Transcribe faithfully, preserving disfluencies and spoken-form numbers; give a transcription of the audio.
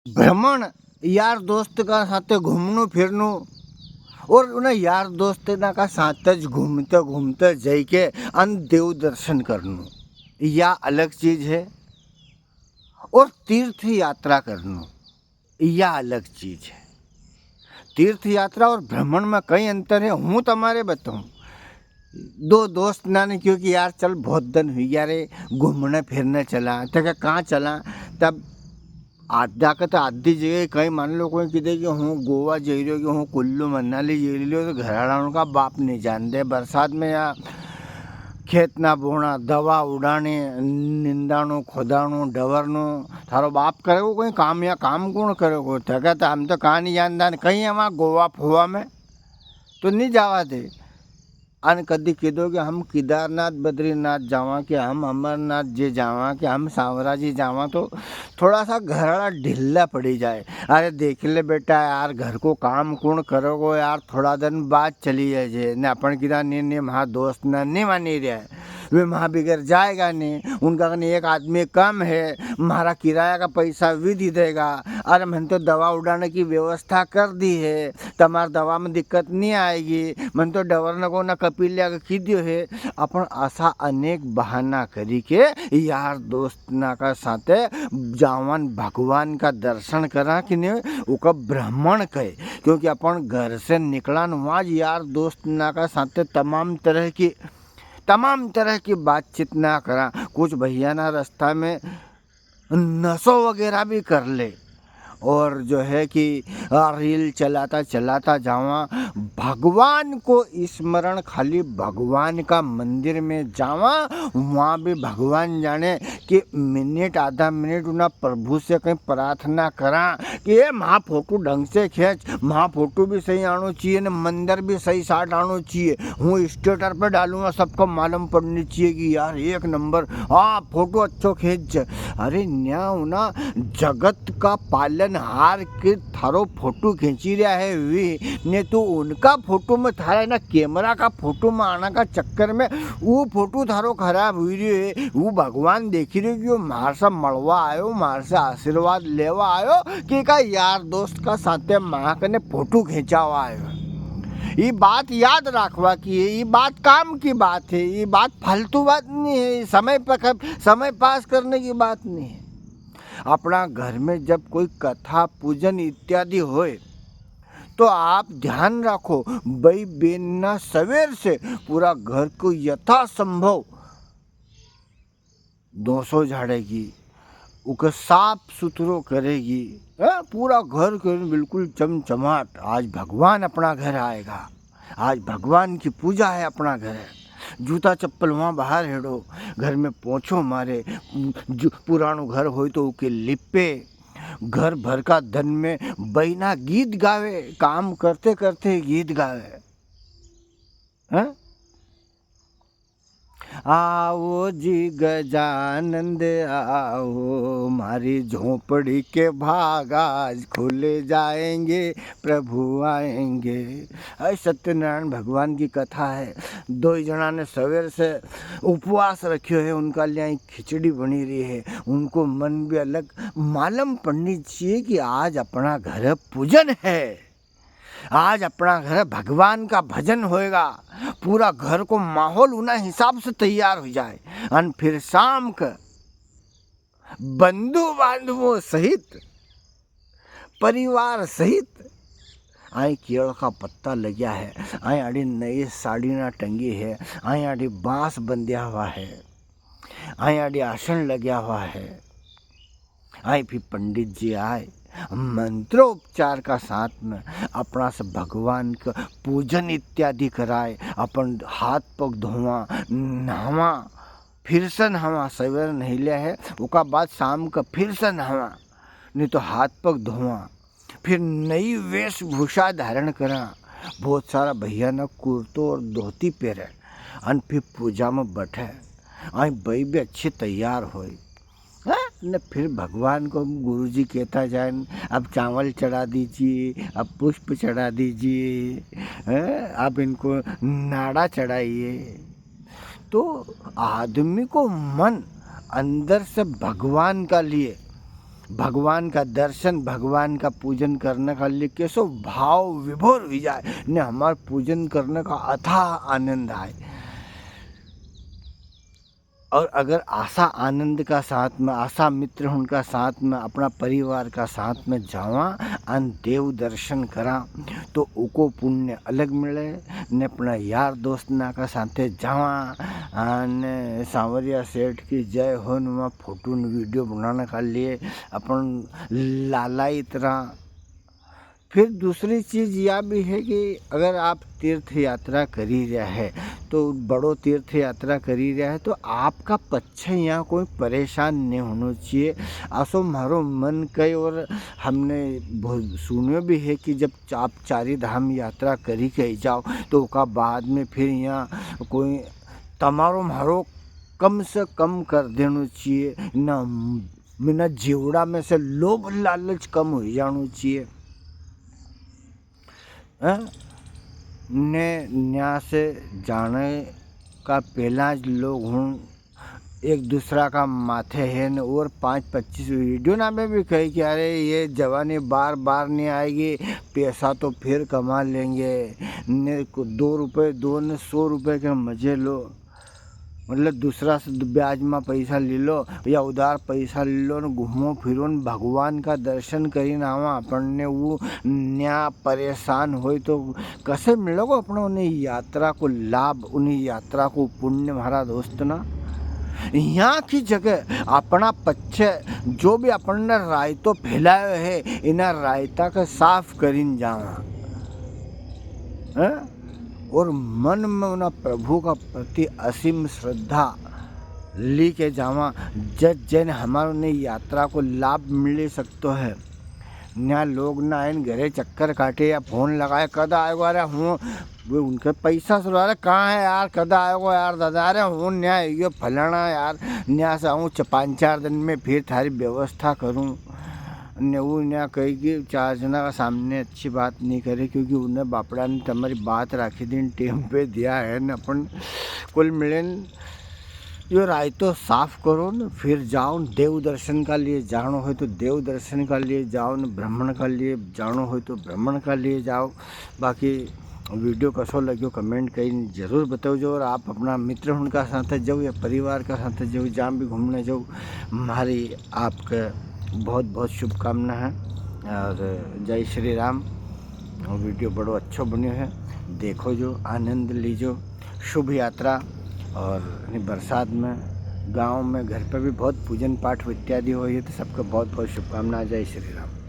भ्रमण, यार दोस्त का साथे घूमणो फिरणो और उना यार दोस्त ना का साथ ज घूमते घूमते जई के अन देव दर्शन करनो, या अलग चीज है। और तीर्थ यात्रा करनो, या अलग चीज है। तीर्थ यात्रा और भ्रमण में कई अंतर है, हूँ तमारे बताऊँ। दो दोस्त ना ने क्यो कि यार चल बहुत दिन हुई गया रे, घूमने फिरने चला। तो क्या कहाँ चला? तब आधा के तो आधी जगह कई मान लो कोई किदे कि हूँ गोवा जई रह्यो, कि हूँ कुल्लू मनाली जई रह्यो, तो घर वाला उनका बाप नहीं जानते। बरसात में या खेत ना बोना, दवा उड़ानी, निंदाणो, खोदाणो, डवरनो, थारो बाप करेगो कोई काम या काम कौन करेगो? तो कहता हम तो कहाँ नहीं जानता, कहीं हमारा गोवा फोवा में तो नहीं जावा दे। अन कदी किदो कि हम केदारनाथ, बद्रीनाथ जावा, कि हम अमरनाथ जी जावा, कि हम सांवरा जी जावा, तो थोड़ा सा घरड़ा ढीला पड़ी जाए। अरे देख ले बेटा यार, घर को काम कौन करोगो यार, थोड़ा दिन बाद चली जाए जे। ने अपन किदा नी, नी, म्हारा दोस्त ना नी मानी रहा है, वे म्हारा बिगर जाएगा नी, उनका कने एक आदमी कम है, म्हारा किराया का पैसा भी दी देगा। अरे मैंने तो दवा उड़ाने की व्यवस्था कर दी है, तमार दवा में दिक्कत नहीं आएगी। मन तो डवर नको ना कपिल्या के की दियो है। अपन असा अनेक बहाना करी के यार दोस्त ना का साथे जावन भगवान का दर्शन करा कि नहीं, उका भ्रमण कहे। क्योंकि अपन घर से निकला न वहाँ ज यार दोस्त ना का साथे तमाम तरह की, तमाम तरह की बातचीत ना करा। कुछ भैया ना रास्ता में नशो वगैरह भी कर ले और जो है कि, आ, reel चलाता चलाता जावा, भगवान को स्मरण, खाली भगवान का मंदिर में जावा, वहाँ भी भगवान जाने कि मिनट, आधा मिनट उना प्रभु से कहीं प्रार्थना करा कि ये म्हा फोटो ढंग से खींच, म्हा फोटो भी सही आनो चाहिए ने मंदिर भी सही साट आनो चाहिए। हूँ status पे डालूंगा, सबको मालूम पड़नी चाहिए कि यार एक नंबर, हाँ, फोटो अच्छो खींच। अरे न्या उना जगत का पालनहार के थारो फोटो खींची रहा है वी, ने तू उनका फोटो में, थारा ना कैमरा का फोटो में आना का चक्कर में वो फोटो थारो खराब हुई रही है। वो भगवान देखी रही कि वो म्हार से मलवा आयो, म्हार से आशीर्वाद लेवा आयो, कि का यार दोस्त का साथे माँ कने फोटो खींचावा आयो। ये बात याद रखवा की है, ये बात काम की बात है, ये बात फालतू बात नहीं है, ये समय पर, समय पास करने की बात नहीं है। अपना घर में जब कोई कथा, पूजन इत्यादि होए, तो आप ध्यान रखो, बई बेन ना सवेर से पूरा घर को यथासंभव दोसो झाड़ेगी, उके साफ सुथरो करेगी, हैं? पूरा घर के बिल्कुल चमचमाट। आज भगवान अपना घर आएगा, आज भगवान की पूजा है अपना घर। जूता चप्पल वहाँ बाहर हेड़ो, घर में पोछो मारे, जो पुरानो घर होय तो उके लिपे, घर भर का धन में बई ना गीत गावे, काम करते करते गीत गावे। हैं? आओ जी गजानंद आओ, म्हारी झोपड़ी के भाग आज खुल जाएंगे, प्रभु आएंगे। ऐ सत्यनारायण भगवान की कथा है। दो ही जना ने सवेर से उपवास रखियो है, उनका लिए खिचड़ी बनी रही है, उनको मन भी अलग। मालूम पड़नी चाहिए कि आज अपना घर पूजन है। आज अपना घर भगवान का भजन होएगा, पूरा घर को माहौल उना हिसाब से तैयार हो जाए। अन फिर शाम के बंधु बांधवों सहित, परिवार सहित, आई केळ का पत्ता लग्या है, आई आड़ी नई साड़ी ना टंगी है, आई आड़ी बांस बंध्या हुआ है, आई आड़ी आसन लग्या हुआ है। आई फिर पंडित जी आए, मंत्रोपचार का साथ में अपना से भगवान का पूजन इत्यादि कराए, अपन हाथ पग धोवा, नहावा, फिर से नहावा, सवेर नहल्या है, उका बाद शाम का फिर से नहावा, नहीं तो हाथ पग धोवा, फिर नई वेशभूषा धारण करा। बहुत सारा भैया ना कुर्तो और धोती पहरे, अन फिर पूजा में बैठे। आई बई भी अच्छी तैयार होई। हाँ? न फिर भगवान को गुरुजी कहता जाए, "अब चावल चढ़ा दीजिए, अब पुष्प चढ़ा दीजिए, हैं? अब इनको नाड़ा चढ़ाइए।" तो आदमी को मन अंदर से भगवान का लिए, भगवान का दर्शन, भगवान का पूजन करने का लिए कैसो भाव विभोर हुई जाए, ने हमार पूजन करने का अथाह आनंद आए। और अगर आसा आनंद का साथ में, आसा मित्र हुण का साथ में, अपना परिवार का साथ में जावा अन देव दर्शन करा, तो उको पुण्य अलग मिले। ने अपना यार दोस्त ना का साथे जावा अन सांवरिया सेठ की जय हो, ने वहाँ फोटो ने वीडियो बनाने का लिए अपन लाला इतरा। फिर दूसरी चीज या भी है कि अगर आप तीर्थ यात्रा करी रहा है, तो बड़ो तीर्थ यात्रा करी रहा है, तो आपका पच्छे यहाँ कोई परेशान नहीं होना चाहिए। असो म्हारो मन कहे, और हमने बहुत सुन्यो भी है कि जब आप चारी धाम यात्रा करी के जाओ, तो ओका बाद में फिर यहाँ कोई तमारो म्हारो कम से कम कर देनो चाहिए ना। मिना जीवड़ा में से लोभ लालच कम हुई जानो चाहिए। हैं? ने न्या से जाने का पहला ज लोग हुण एक दूसरा का माथे है ने, और पाँच पच्चीस वीडियो ना में भी कहे कि अरे ये जवानी बार बार नहीं आएगी, पैसा तो फिर कमा लेंगे, ने को-, दो रुपए दो ने सौ रुपए के मजे लो। मतलब दूसरा से ब्याज में पैसा ले लो या उधार पैसा ले लो न, घूमो फिरो न, भगवान का दर्शन करीन आवा। अपन ने वो न्या परेशान होय तो कसे मिलेगो अपने उन्हें यात्रा को लाभ, उन्हें यात्रा को पुण्य, म्हारा दोस्त ना? यहाँ की जगह अपना पच्छे जो भी अपन ने रायतो फैलायो है, इना रायता के साफ करीन जावा। हैं? और मन में उना प्रभु का प्रति असीम श्रद्धा ली के जावा, जद जन हमारो ने यात्रा को लाभ मिली सकतो है। न्या लोग ना आइन घरे चक्कर काटे या फोन लगाए, "कद आएगो?" अरे हूँ, वो उनके पैसा सुला रहे, "कहाँ है यार, कद आएगो यार दादा?" अरे हूँ न्या यो फलाना यार, न्या से आऊँ च-, पाँच चार दिन में फिर थारी व्यवस्था करूँ। ने वो न्या कही कि चार जना का सामने अच्छी बात नहीं करे, क्योंकि उन्हें बापड़ा ने तमारी बात राखी दिन टेम पे दिया है न। अपन कुल मिले न यो रायतो साफ करो न, फिर जाओ न देव दर्शन का लिए जानो हो तो देव दर्शन का लिए जाओ न, भ्रमण का लिए जानो हो तो भ्रमण का लिए जाओ। बाकी वीडियो कसो लग्यो comment करीन जरूर बताओ जो, और आप अपना मित्र हुण का साथ जाओ या परिवार का साथ जाओ, जहाँ भी घूमने जाओ, म्हारी आपके बहुत बहुत शुभकामना है और जय श्री राम। वीडियो बड़ो अच्छो बन्यो है, देखो जो, आनंद लीजो। शुभ यात्रा। और इनी बरसात में गांव में घर पे भी बहुत पूजन पाठ इत्यादि होय है, तो सबके बहुत बहुत शुभकामना। जय श्री राम।